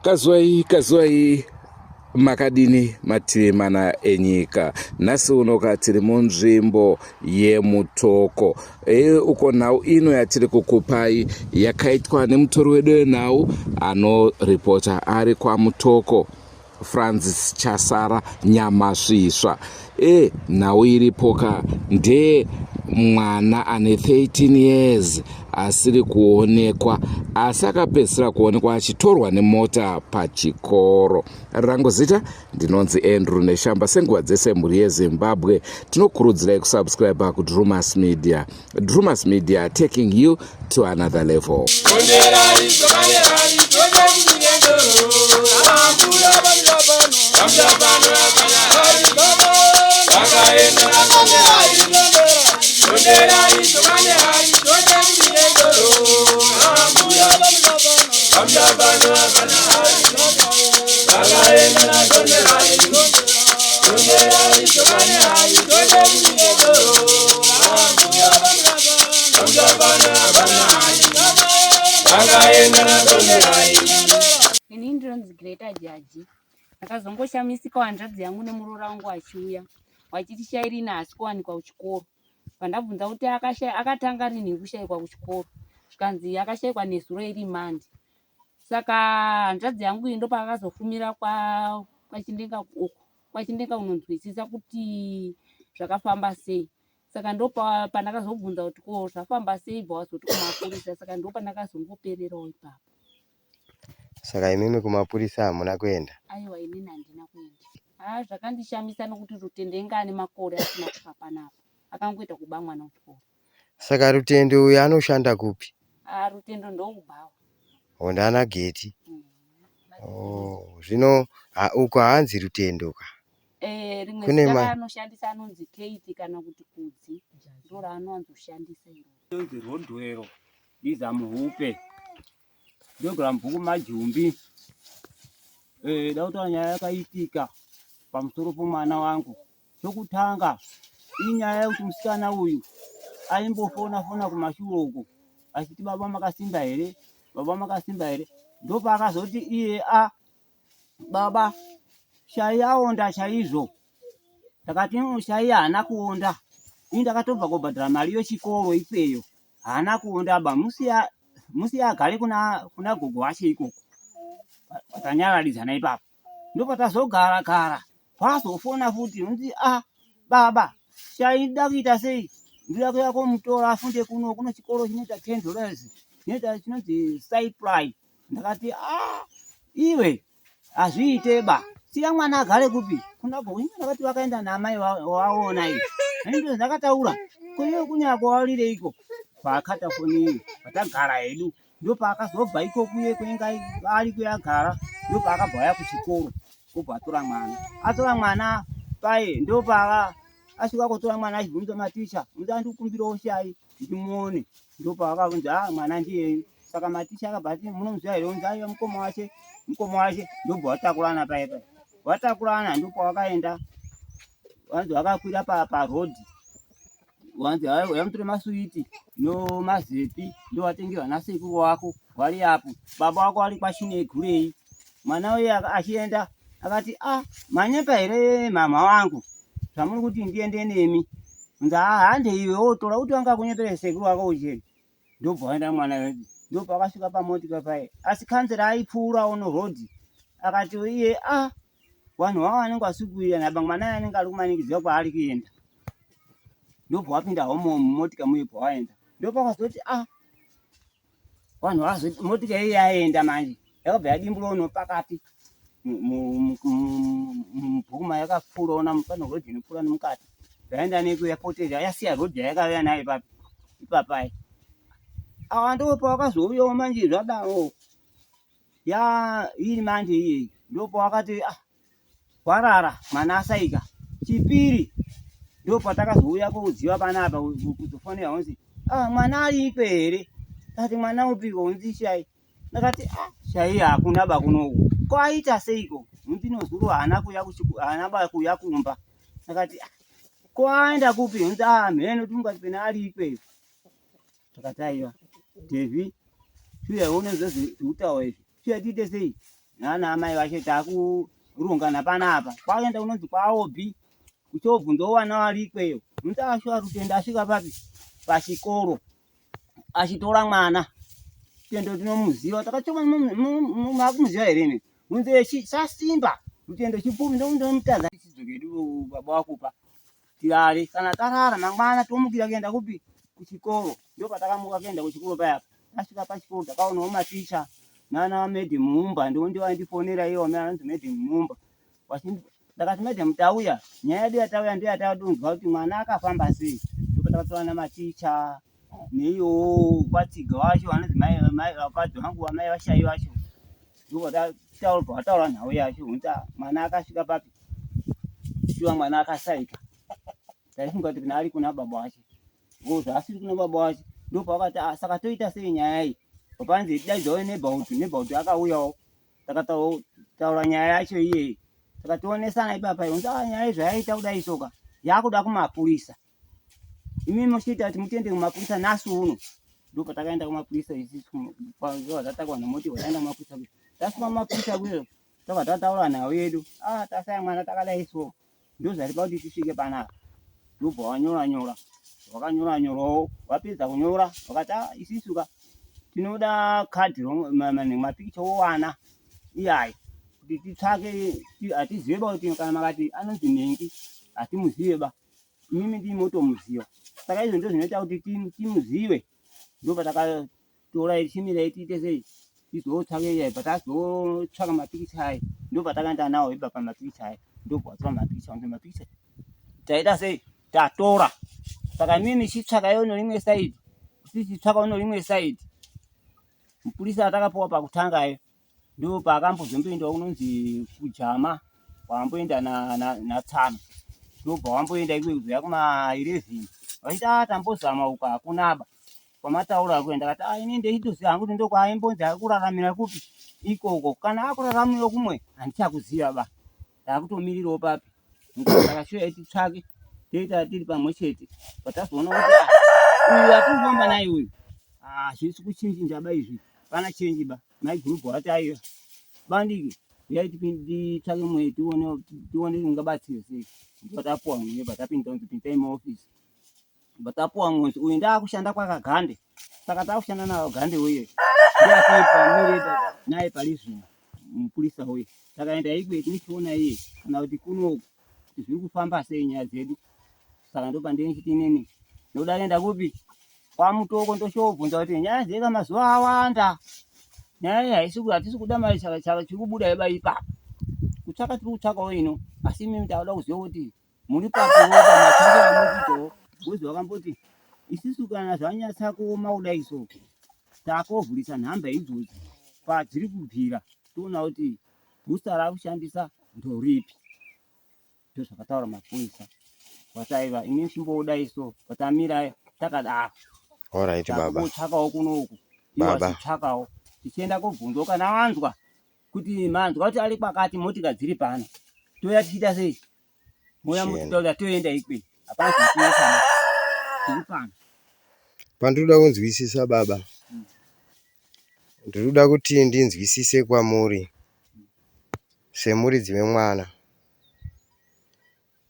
Kazwai, kazwai, makadini mativi mana enyika. Nhasi unoka tiri munzvimbo yeMutoko. E, uko nhau ino yatiri kukupai yakaitwa nemutori wedu wenhau anoripota ari kwaMutoko, Francis Chasara Nyamasvisva. E, nhau iripoka ndeye mwana ane 13 years asiri kuonekwa, asi akapedzisira kuonekwa achitorwa nemota pachikoro. Rangu zita ndinonzi Andrew Neshamba. Senguva dzese, mhuri yeZimbabwe, tinokurudzirai kusubscribe kuDrumas Media. Drumas Media, taking you to another level. Ini ndinonzi Greta Jaji. Ndakazongoshamisika hanzvadzi yangu nemuroora wangu achiuya wachiti Shairina haasi kuwanikwa kuchikoro. Pandabvunza kuti akatanga rinhi kushayikwa kuchikoro, zvikanzi akashayikwa nezuro iri Mande. Saka hanzvadzi yangu iyi ndopaakazofumira kwaChindenga uko kwaChindenga kunonzwisisa kuti zvakafamba sei. Saka ndopandakazobvunza kuti ko zvafamba sei, bva wazoti kumapurisa. Saka ndopandakazongopererawo ipapo. Saka imimi kumapurisa hamuna kuenda? Aiwa, inini handina kuenda. Haa, zvakandishamisa nokuti Rutendo inga ane makore asina kufa panapa, akangoita kuba mwana kuchikoro. Saka Rutendo uyu anoshanda kupi? Haa, Rutendo ndokubhawa. Hondana geti. Oh, zvino uko haanzi Rutendo ka? Eh, rimwe zita raanoshandisa anonzi Kate kana kuti Kudzi, ndo raanowanzoshandisa iroro. Inonzi Rodwero Bizamuhupe, ndogara mubhuku Majumbi. Da kutaura nyaya yakaitika pamusoro pomwana wangu. Chokutanga inyaya yekuti musikana uyu aimbofona fona kumashure uko achiti, "Baba makasimba here? Baba makasimba here?" Ndopaakazoti iye, "A baba, Shai aonda chaizvo." Takati, "Shai haana kuonda, ini ndakatobva kubhadhara mari yechikoro ikweyo, haana kuonda ba, musiya agare kuna gogo wache ikoko." Patanyararidzana ipapo, ndopatazogara gara, pazofona futi unzi, "A baba, Shai ndoda kuita sei? Ndoda kuya komutora afunde kuno, kuno chikoro chinoita $10, chinoita chinonzi Cypri." Ndakati, "A iwe, hazviite ba, siya mwana agare kupi? Kuna gogo." Ndakati, "Vakaenda naamai waona iyi." Ndo ndakataura kuiwe kunyako waurireiko paakata foni iyi. Patagara hedu, ndopaakazobva ikokuye kuenga ari kuyagara, ndopaakabva auya kuchikoro, obva atora mwana. Atora mwana paye, ndopaaka asvika kotora mwana, achibvunza maticha, unzi, "Andikukumbirawo Shai ndimuone." Ndopaakabvunza, "A mwana ndiyeyu." Saka maticha akabva ati, "Munomuziva here?" Unzi, "Aiwa, mukoma wache, mukoma wache." Ndobva watakurana paye paye, watakurana, ndopawakaenda. Vanzi vakakwira parodhi, wanzi yamutore masuwiti nomazepi, ndowatengerwa nasekuru wako wari apo, baba wako wari kwachinegurei. Mwana uye achienda akati, "A manyepa here mama wangu zvamuri kuti ndiende nemi?" Unzi, "Hande iwe wotora kuti wanga kunyepere sekuru wako ucheni." Ndobva waenda mwana wedu. Ndopakasvika pamotika paye, asi kanzera aipfuurawo norodhi, akati iye, "A vanhu vavo vanenge vasiri kuwirirana apa, mwana anenge ari kumanikidzwa kwaari kuenda." Ndobva wapinda homo mumotika muye, pawaenda ndopakazoti, a vanhu vazoti motika iyi yaenda manje, yakabva yadimburawo nopakati mubhuku mayakapfuurawo, pane rodhi inopfuura nemukati, yaenda neko yapotera, yasiya rodhi yayakauya nayo ipapi ipapai. Awa ndopawakazouyawo manje zvadaro ya iri manje iyeyi ndopawakati ah kwarara mwana asaika chipiri ndopatakazouya kuziva panapa kuzofonera hunzi ah mwana aripo here tati mwana upiko hunzi shai ndakati ah shai hakuna ba kunoku ko aita seiko hunzi nozuro haana kuya haana ba kuya kumba ndakati ah ko aenda kupi hunzi ah mheno tungati pena ari ikweyo Takati aiwa Devi shuya uone zvekutaura izvi shuya tiite sei nana amai vacho takurongana panapa kwakuenda kunonzi kwaObi kuchobvunzawo vana vari ikweyo unzi ashuwa Rutendo asvika papi pachikoro achitora mwana Rutendo tinomuziva takachoma makumuziva here imi unzi sasimba Rutendo chipfumi ndomutadza chidzokedu baba wakupa tirare kana tarara mangwana tomukira kuenda kupi kuchikoro ndopatakamuka kuenda kuchikoro paya tasvika pachikoro takaonawo maticha nana madam mumba ndiwo ndivaindifonera iwo amene anonzi madam mumba ndakati madam tauya nyaya yedu yatauya ndiyo yatadonzwa kuti mwana akafamba sei ndopatakatora namaticha neiyowo kwatsiga wacho anonzi mai vakadzi vangu vamai vashayi vacho ndobva vataura nhau yacho kuti mwana akasvika papi shuwa mwana akasaika taifunga kuti kuna ari kuna baba wacho ngo zvaasiri kuna baba wacho ndopavakati ah, saka toita sei nyaya iyi papanzi daidzawo neighborhood neighborhood akauyawo takataura nyaya yacho iyeyi takationesana ipapa unzi ah, nyaya zvayaita kudai soka yakuda kumapurisa imi muchiita kuti mutiende kumapurisa nhasi uno ndopatakaenda kumapurisa isisu tatakwa nemoti wataenda kumapurisa tasvika kumapurisa kuyo tobva tataura nhau yedu ah tasaya mwana takadai so ndozvatipa kuti tisvike panapa ndobva wanyora nyora wakanyora nyorawo wapedza kunyora wakati ah isisu ka tinoda kadhi mapikicha owana iyayi kuti titsvake hatizive ba kuti kana makati anonzi nhengi hatimuzive ba imimi ndii motomuziva saka izvo ndozvinoita kuti timuzive ndopatakatora chimirai tiite sei tizotsvake iyayi patazotsvaka mapikicha ayi ndopatakaenda nawo ipapa mapikicha ayi ndobva watora mapikicha onzi mapikicha taita sei tatora saka imimi chitsvaka iyo norimwe saidi tichitsvaka uno rimwe saidi mupurisa atakapiwa pakutanga ayo Ndopakambozomboendawo kunonzi kujama kwamboenda natsano ndobva wamboenda ikweyo kuzoya kuma 11 vachiti ah tambozama uko hakunaba kwamataura kuenda kati ah ini ndeitoziva hangu kuti ndokwaimbonzi akuraramira kupi ikoko kana akuraramira kumwe handichakuziva ba ndakutomirirawo papi saka shuya titsvake toita tiri pamwe chete patazoona kuti ah, uyu atiri kufamba naye uyu ah zvisi kuchinjinja ba izvi pana chenji ba Mai group vati aiwa bandiki uyai titsvake mwe tione tione ungabatsire sei ndopatapuwa mwe patapinda kunzi pindai muofisi patapuwa mwe uyu ndaakushanda kwakagande saka taakushanda nawo gande uye ndiatipa mire naye pari zvino mupurisa uye takaenda ikwe tinochiona iye kana kuti kunoku kuti zviri kufamba sei nyaya dzedu saka ndopandinechiti inini ndoda kuenda kupi kwamutoko ndochobvunza kuti nyaya dzeka mazuva awanda nyaya iyi haisi hatisi kuda mari saka saka tiri kubuda yeba ipapa kutsvaka tiri kutsvakawo ino asi imimi takuda kuziva kuti muri papiwo pamatsvake amukuitawo ngozi wakamboti isisu kana zvanyatsa kuoma kudai so takovhurisa nhamba idzodzi padziri kubvira toona kuti booster rakushandisa ndoripi ndozvakataura mapurisa vataiva ini chimbodai so vatamira takadaro Alright baba. Takutsvakawo kuno uku Baba. tsvakawo tichienda kobvunzwa kana wanzwa kuti manzwa kuti ari kwakati motika dziri pano touya tichiita sei mouya Chienda. motitaurira toenda ikwe hapana zvinotinetsana tiri pano Pandinoda kunzwisisa baba. Ndinoda kuti ndinzwisise kwamuri semuridzi wemwana.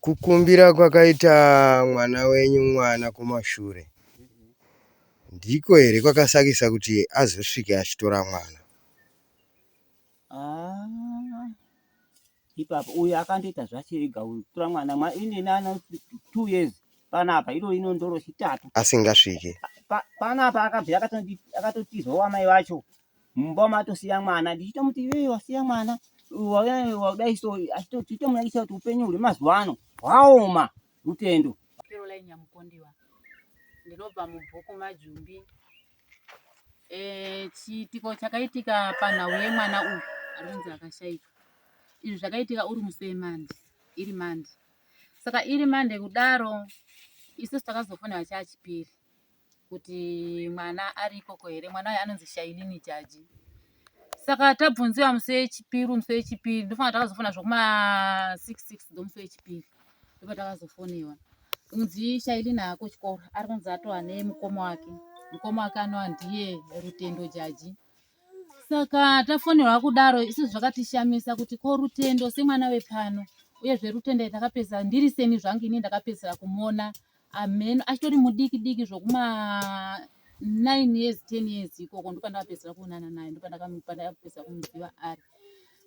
Kukumbira kwakaita mwana wenyu mwana kumashure ndiko here kwakasakisa kuti azosvike achitora mwana? Ah, ipapo uyu akandoita zvache ega uyu kutora mwana mwa ini nana 2 years panapa iro ino ndoro chitatu Asingasvike. Panapa akabvira akatotizwa wamai vacho mumba matosiya mwana ndichitomuti iwewe wasiya mwana wadai so achitomunakisa kuti upenyu huri mazuva ano hwaoma rutendo. Caroline Nyamukondiwa ndinobva mubhuku Majumbi. Eh, chiitiko chakaitika panhau yemwana uyu ari kunzi akashaika izvi zvakaitika uri musi wemande iri mande saka iri mande kudaro isusu takazofonerwa chachipiri kuti mwana ari ikoko here mwana uyu anonzi shailini jaji saka tabvunziwa musi wechipiri musi wechipiri ndofanira takazofona zvokuma 66 dzomusi wechipiri ndopatakazofonewa kunzi shailini haako chikoro ari kunzi atova nemukoma wake mukoma wake anova ndiye rutendo jaji Saka tafonerwa kudaro isu zvakatishamisa kuti ko Rutendo semwana wepano uyezve Rutendo takapedzisa ndiri seni zvangu ini ndakapedzisira kumuona ameno achitori mudiki diki zvokuma 9 years 10 years ikoko ndopandakapedzisira kuonana naye ndopandakapedzisira kumuziva ari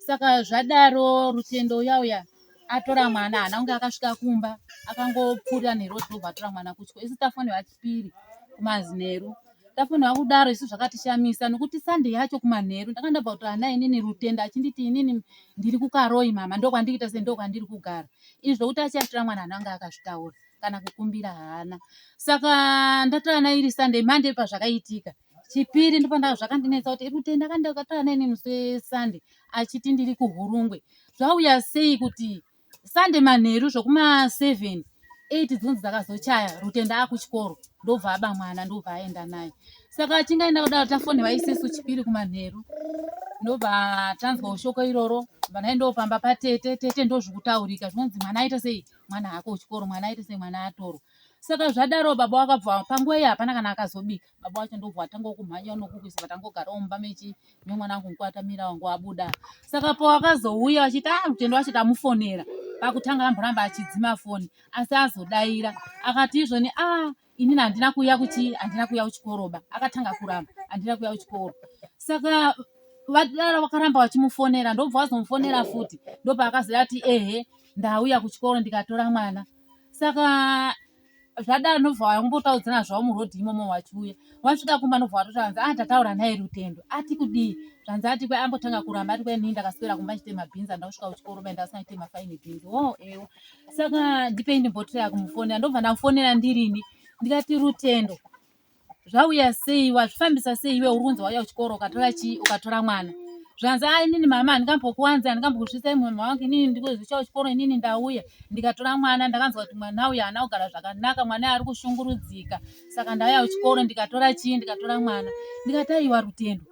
saka zvadaro Rutendo uya uya atora mwana haana kunge akasvika kumba akangopfuurira neroad ndobva atora mwana kuchikoro isu tafonerwa chipiri kumazineru Tafonera kudaro isu zvakatishamisa nokuti Sunday yacho kumanheru ndanga ndabva kuti ana inini Rutendo achinditi inini ndiri kuKaroi mama ndokwandikuita se ndokwandiri kugara izvi zvokuti achiatora mwana haana kunge akazvitaura kana kukumbira haana saka ndataura naye iri Sunday Monday pazvakaitika chipiri ndopanda zvakandinetsa kuti Rutendo akandakataura naye inini musi weSunday achiti ndiri kuHurungwe zvauya sei kuti Sunday manheru zvokuma 7 8 dzinonzi dzakazochaya Rutendo akuchikoro ndobva aba mwana ndobva aenda naye saka achinge aenda kudaro tafonewa isisu chipiri kumanheru ndobva tanzwa shoko iroro vana ndopamba patete tete ndozvikutaurika zvinonzi mwana aita sei mwana hako kuchikoro mwana aita sei mwana atorwa saka zvadaro baba wakabva panguva iyi hapana kana akazobika baba wacho ndobva watanga kumhanya nokukuisa vatangogara mumba mechi nemwana wangu nkuatamira wangu abuda saka pawakazouya vachiti ah rutendo wacho tamufonera pakutanga amboramba achidzima foni asi azodaira akati izvoni ah inini handina kuuya kuchi handina kuuya kuchikoroba akatanga kuramba handina kuuya kuchikoro saka vadaro vakaramba vachimufonera ndobva vazomufonera futi ndopaakazoda ati ehe ndauya kuchikoro ndikatora mwana saka zvadaro ndobva vangotaudzana zvavo muroad imomo vachiuya vasvika kumba ndobva vatoti hanzi ah tataura naye Rutendo ati kudii zvanzi ati kwai ambotanga kuramba ati kwai nii ndakaswera kumba ndichitema bhinzi handina kusvika kuchikoro bai ndasina kutema faini bhinzi o oh, ewo saka ndipei ndimbotiraya kumufonera ndobva ndamufonera ndirini ndikati Rutendo zvauya sei wazvifambisa sei iwe uri kunzi wauya kuchikoro ukatora chii ukatora mwana zvanzi a inini mama handingambokuwanzi handingambokusvisai mama wangu inini ndikuzvisha kuchikoro inini ndauya ndikatora mwana ndakanzwa kuti mwana uyu haana kugara zvakanaka mwana ari kushungurudzika saka ndauya kuchikoro ndikatora chii ndikatora mwana ndikati aiwa Rutendo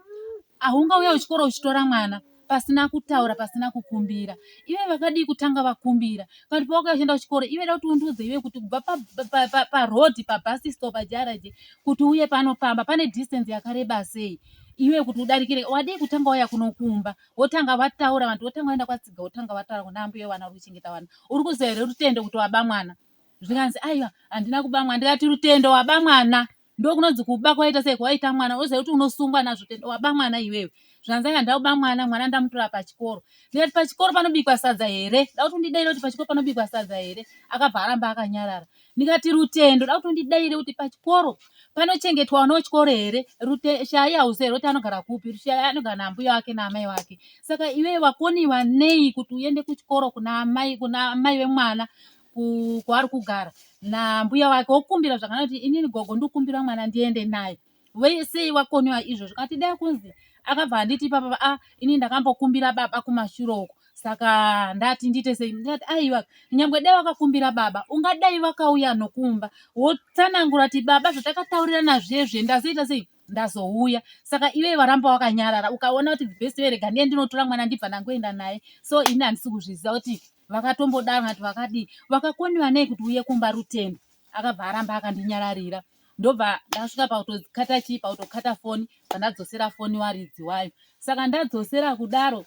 Haungauya kuchikoro uchitora mwana pasina kutaura pasina kukumbira. Ive vakadii kutanga vakumbira? Kana pawakauya uchienda kuchikoro ive da kuti undiudze iwe kuti kubva paroad pa, pa, pa pabus stop paJRJ kuti uye pano pamba pane distance yakareba sei iwe kuti udarikire wadii kutanga wauya kunokumba wotanga wataura vanhu wotanga waenda kwatsiga wotanga wataura kuna ambuya vana uri kuchengeta vana uri kuziva here Rutendo kuti waba mwana zvikanzi aiwa handina kuba mwana ndikati Rutendo waba mwana ndokunonzi kuba kwaita sei kwaita mwana unoziva kuti unosungwa nazvo tendo waba mwana iwewe zvanzi anga ndauba mwana mwana ndamutora pachikoro ndikati pachikoro panobikwa sadza here da kuti undidaire kuti pachikoro panobikwa sadza here akabva aramba akanyarara ndikati Rutendo da kuti undidaire kuti pachikoro panochengetwa vana wechikoro here Shai hausi here kuti anogara kupi Shai anogara naambuya wake naamai wake saka iwewe wakoniwa nei kuti uende kuchikoro kuna amai kuna amai vemwana kwaari kugara nambuya wake wokumbira zvakanaka kuti inini gogo ndikumbira mwana ndiende naye sei wakoniwa izvozvo kati dai kunzi akabva anditi ipapa a ah, ini ndakambokumbira baba kumashure uko saka ndati ndiite sei ndati aiwa nyangwe dai wakakumbira baba ungadai vakauya nokumba wotsanangura kuti baba zvatakataurirana zvezve ndazoita sei ndazouya saka iwe waramba wakanyarara ukaona kuti the best way rega ndiye ndinotora mwana ndibva ndangoenda naye so ini handisi kuzviziva kuti vakatombodaro nati vakadii vakakoniwa nei kuti uye kumba Rutendo akabva aramba akandinyararira ndobva ndasvika pakutokata chii pakutokata foni pandadzosera foni waridzi wayo saka ndadzosera kudaro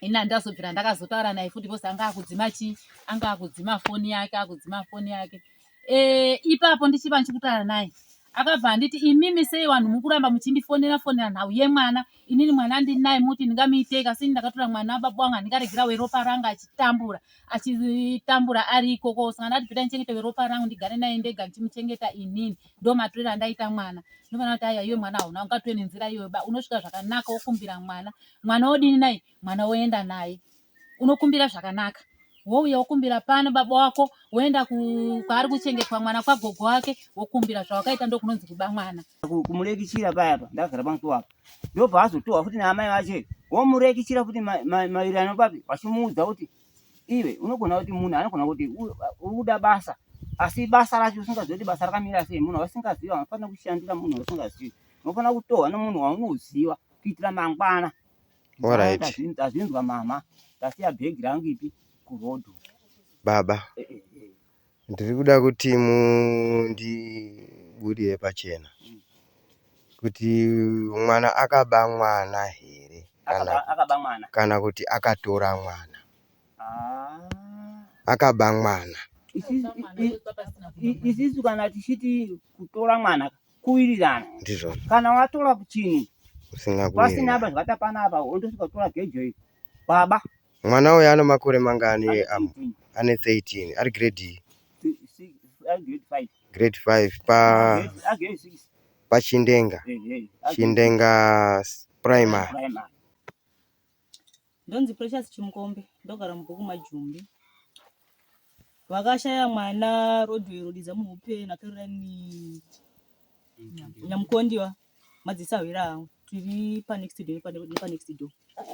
ini handazobvira ndakazotaura naye futi because anga akudzima chii anga akudzima foni yake akudzima foni yake e, ipapo ndichiva ndichikutaura naye akabva anditi imimi sei vanhu mukuramba muchindifonera fonera nhau yemwana inini mwana ndinaye muti ndingamuitei kasi ini ndakatora mwana baba wangu handingaregera weropa ranga achitambura achitambura ari ikoko saka ndati bhita ndichengete weropa rangu ndigare naye ndega ndichimuchengeta inini ndo matorero andaita mwana ndofana kuti aiwa iwe mwana hauna ungatove nenzira iyoyo ba unosvika zvakanaka wokumbira mwana mwana wodini naye mwana woenda naye unokumbira zvakanaka Wouya wokumbira pano baba wako woenda kwaari kuchengetwa mwana kwagogo wake wokumbira zvawakaita ndokunonzi kuba mwana. Kumurekichira paya pa ndakagara pamusuwo apa ndobva azotohwa futi naamai vache womurekichira futi maererano papi vachimuudza kuti iwe unogona kuti munhu anogona kuti uri kuda basa asi basa racho usingazivi kuti basa rakamira sei munhu wasingazivi unofanira kushandira munhu wasingazivi unofanira kutohwa nemunhu waunoziva kuitira mangwana. Alright. Ndazvinzwa mama ndasiya bhegi rangu ipi kuroad. Baba eh, eh, eh. Ndiri kuda kuti mundibudire pachena kuti mwana akaba mwana here kana, akaba mwana kana kuti akatora mwana. Ah. Akaba mwana. Isisu kana tichiti kutora mwana kuwirirana. Ndizvo. Kana watora chinhu usina pasina apa zvakata panapa wondosvika kutora gejo iri baba. Mwana uyu ane makore mangani? Ane 13 ari grade grade 5 pa pachindenga chindenga primary. Ndonzi Precious Chimukombe ndogara mubhuku maJumbi. Vakashaya mwana Rodwell Rodiza Muhupe naCaroline Nyamukondiwa madzisahwira angu tiri panext door nepanext door.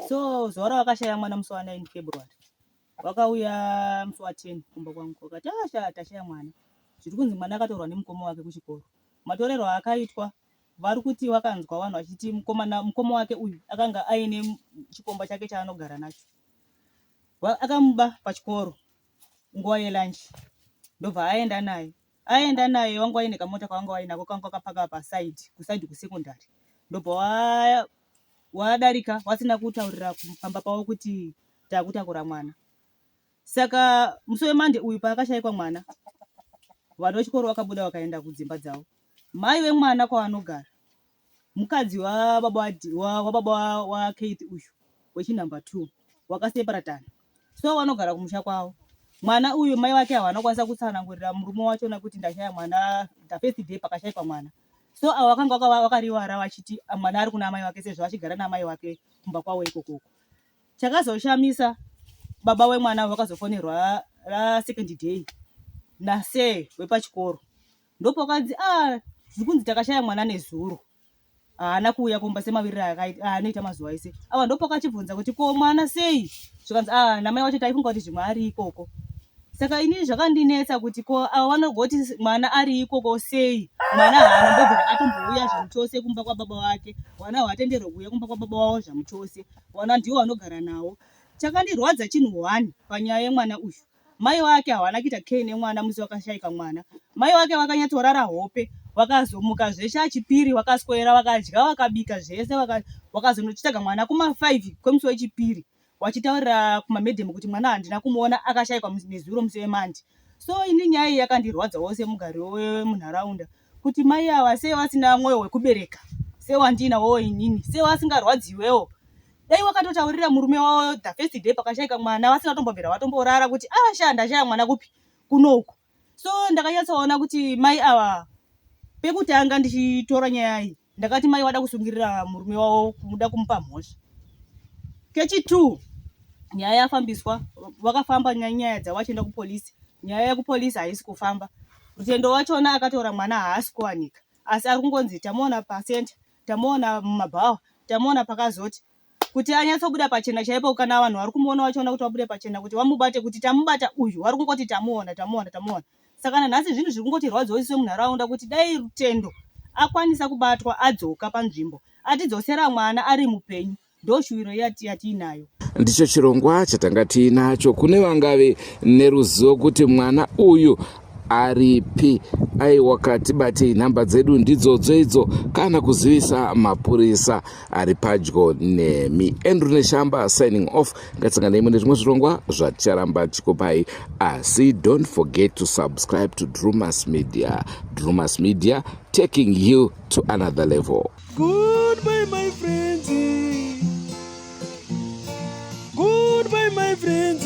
So zuva ravakashaya mwana musi wa 9 February vakauya musi wa 10 kumba kwangu vakati asha ah, tashaya mwana zviri kunzi mwana akatorwa nemukoma wake kuchikoro. Matorerwo aakaitwa Vari kuti vakanzwa vanhu vachiti mukomana mukoma wake uyu akanga aine chikomba chake chaanogara nacho. Akamuba pachikoro nguva yelunch ndobva aenda naye. Aenda naye vanga vaine kamota kavanga vainako kanga kakapaka paside kuside kusecondary ndobva wadarika vasina kutaurira pamba pavo kuti takutakura mwana. Saka musi weMonday uyu paakashaikwa mwana, vana vechikoro vakabuda vakaenda kudzimba dzavo. Mai vemwana kwavanogara mukadzi wababa wababa waKeith uyu wechinumber 2 wakaseparatana so vanogara kumusha kwavo. Mwana uyu mai vake havana kukwanisa kutsanangurira murume wachona kuti ndashaya mwana the first day pakashaikwa mwana. So avo vakanga vakarivara vachiti mwana ari kuna amai vake sezvo vachigara naamai vake kumba kwavo ikokoko. Chakazoshamisa baba wemwana vakazofonerwa rasecond day nasir wepachikoro ndopakanzi ah zvikunzi takashaya mwana nezuro haana kuuya kumba semaviriro aanoita mazuva ese ava ndopakachibvunza kuti ko mwana sei zvikanzi ah namai wacho taifunga kuti zvimwe ari ikoko saka inini zvakandinetsa kuti ko ava vanogoti mwana ari ikoko sei mwana haanombobvira atombouya zvamuchose kumba kwababa vake vana havatenderwe kuuya kumba kwababa vavo zvamuchose Vana ndivo vanogara nawo. Chakandirwadza chinhu one panyaya yemwana uyu. Mai vake havana kuita care nemwana musi wakashaika mwana. Mai vake vakanyatsorara hope vakazomuka zveshe achipiri vakaswera vakadya vakabika zvese vakazonochitaga mwana kuma 5 kwemusi wechipiri vachitaurira kumamadam kuti mwana handina kumuona akashaikwa nezuro musi wemandi. So ini nyaya iyi yakandirwadzawo semugari wemunharaunda kuti mai ava sei vasina mwoyo wekubereka sewandinawowo inini sei vasingarwadziwewo dai wakatotaurira murume wavo the first day pakashaika mwana vasina kutombobvira vatomborara kuti ah sha ndashaya mwana kupi kunoku so ndakanyatsoona kuti mai ava pekutanga ndichitora nyaya iyi ndakati mai vada kusungirira murume wavo kumuda kumupa mhosva kechi2 nyaya yafambiswa vakafamba nyaya dzavo vachienda kupolisi nyaya yekupolisi haisi kufamba rutendo wachona akatora mwana haasi kuwanika asi ari kungonzi tamuona pacenter tamuona mumabhawa tamuona pakazoti kuti anyatsobuda pachena chaipo kana vanhu vari kumuona vachiona kuti vabude pachena kuti vamubate kuti tamubata uyu vari kungoti tamuona tamuona tamuona saka nanhasi zvinhu zviri kungotirwadzawo isu semunharaunda kuti dai rutendo akwanisa kubatwa adzoka panzvimbo atidzosera mwana ari mupenyu ndoshuwiro yatiinayo Ndicho chirongwa chatanga tiinacho kune vangave neruzivo kuti mwana uyu aripi. Aiwa katibatei, nhamba dzedu ndidzodzo idzo kana kuzivisa mapurisa ari padyo nemi. Andrew Neshamba signing off. Ngatisanganei mune zvimwe zvirongwa zvaticharamba tichikupai, asi don't forget to subscribe to Drumas Media. Drumas Media taking you to another level. Goodbye my friends. Goodbye my friends.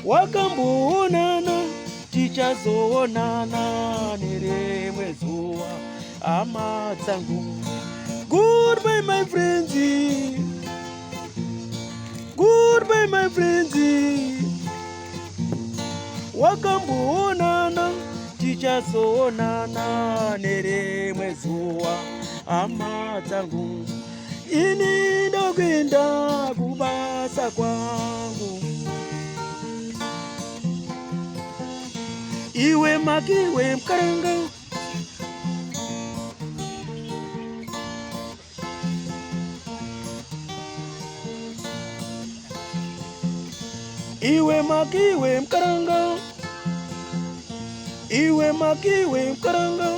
Wakamboonana tichazoonana nerimwe zuva hama dzangu. Goodbye my friends. Goodbye my friends. Wakamboonana tichazoonana nerimwe zuva hama dzangu. Ini ndokuenda kubasa kwangu. Iwe makiwe mkaranga. Iwe makiwe mkaranga. Iwe makiwe mkaranga.